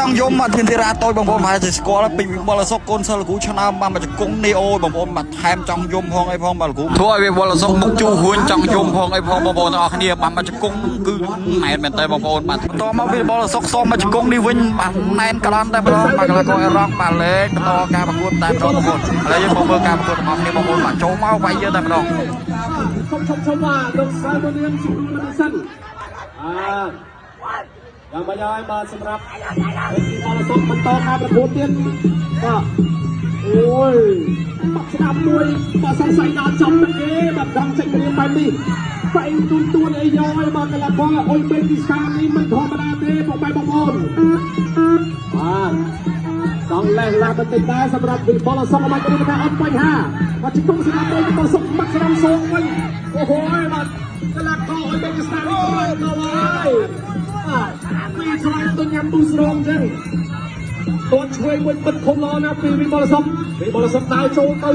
ចង់យំមកធានធីរ៉ាតូចបងប្អូនប្រហែលជាស្គាល់ពេញវិបុលសុកកូនសិលគ្រូឆ្នើមបានមកជង្គង់នេះអូយបងប្អូនមកថែមចង់យំផងអីផងបាទគ្រូធ្វើឲ្យវិបុលសុកមុខជូហួញចង់យំផងអីផងបងប្អូនទាំងអស់គ្នាបានមកជង្គង់គឺណែនមែនតើបងប្អូនបាទបន្តមកវិបុលសុកសមមកជង្គង់នេះវិញបាទណែនកលន់តែម្ដងបាទកីឡាករអេរ៉ង់បាទលេងបន្តការប្រកួតតែម្ដងបងប្អូនឥឡូវយើងមកមើលការប្រកួតរបស់គ្នាបងប្អូនបាទចូលមកវាយយើងតែម្ដង ឈប់ឈប់ឈប់បាទលោកសៅមនាងជំនួសសិនអាយ៉ាងម៉េចហើយបាទសម្រាប់ទីបលសុខបន្តការប្រកួតទៀតបាទអូយបាក់ស្ដាប់មួយបាទសង្ស័យដល់ចំទឹកគេបាទដងចេញព្រាមបែបនេះបែងទូនទួនអីយកហើយបាទកីឡាករអុយបេគីស្ថាននេះមិនធម្មតាទេបងបែបងប្អូនបាទចង់លេះឡាបន្តិចដែរសម្រាប់វិបុលសុខមិនបានថាអត់បញ្ហាបាទជង្គង់ស្ដាប់មួយវិបុលសុខបាក់ស្ដាំសងវិញអូហូបាទកីឡាករអុយបេគីស្ថាននេះក៏ហើយបាទពីឆ្លៃទៅញ៉ាំប៊ូស្រងចឹងតនឆ្វេងមួយពិតធំល្អណាស់ពីវិបុលសុខវិបុលសុខដើរចូលទៅ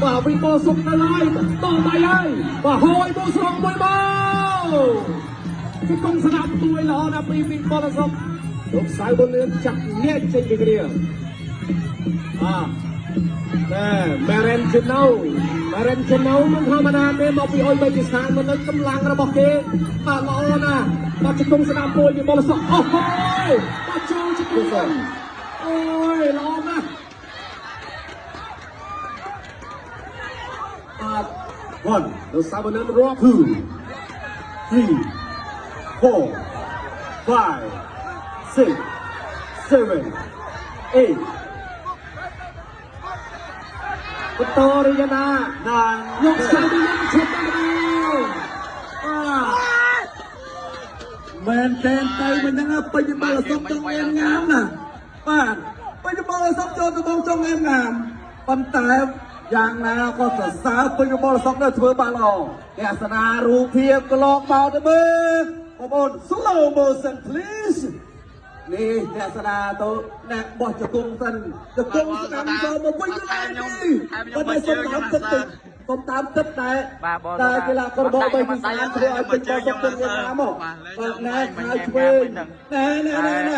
បាទវិបុលសុខទៅហើយតដៃហើយបាទហយប៊ូស្រងមួយមកជង្គង់ស្ដាប់ទួយល្អណាស់ពីវិបុលសុខលោកសៅប៊ុនលឿនចាប់ញែកចេញពីគ្នាបាទតែម៉ារ៉ែនជូណូម៉ារ៉ែនជូណូមិនធម្មតាទេមកពីអុយបេគីស្ថានមកនៅកម្លាំងរបស់គេបាទល្អណាស់បាទជង្គង់ស្ដាំមួយវិបុលសុខអូហូបាទចូលជង្គង់អូយល្អណាស់បាទ 1 លោកសៅប៊ុនលឿនរាប់ 2 3 4 5 6 7 8 បន្តរិយាណា 9 លោកសៅប៊ុនលឿនឈប់តែម្ដងបាទ មែនតែនទៅមិនហ្នឹងពេញបលសុកចង់ងែមងាមណាបាទពេញបលសុកចូលទៅបងចង់ងែមងាមប៉ុន្តែយ៉ាងណាក៏សរសើរពេញបលសុកនៅធ្វើបានល្អទស្សនារូបភាពកន្លងមកទៅមើលបងប្អូន slow motion please នេះទស្សនាទៅអ្នកបោះជង្គង់សិនជង្គង់ស្ដាំចូលមកវិញទៅនេះប៉ុន្តែសុំតាមទឹកតិចសុំតាមទឹកដែរតែកីឡាកររបស់បីពិសានធ្វើឲ្យពេញបលសុកទឹកវៀតណាមបាទណែខាវឆ្វេងណែណែណែណែ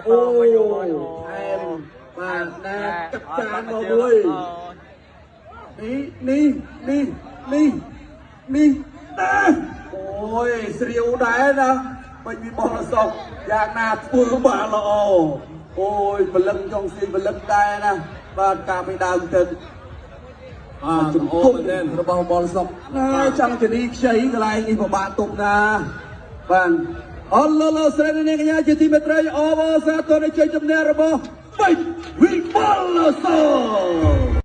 អូថែមបាទណែកាប់ចានមកមួយនេះនេះនេះនេះនេះណាអូយស្រាវដែរណាពេញវិបុលសុកយ៉ាងណាធ្វើបានល្អអូយព្រលឹងចង់ស៊ីព្រលឹងដែរណាបាទការពីដើមទៅ បាទ ជំ អូ ទប់ មែនទេ របស់បលសុកណាចង់ជនីខ្ចីកន្លែងនេះពិបាកទប់ណាបាទអរលោកលោកស្រីអ្នកកញ្ញាជាទីមេត្រីអបអរសាទរនៃជ័យជំនះរបស់ពេជ្រវិបុលសុក។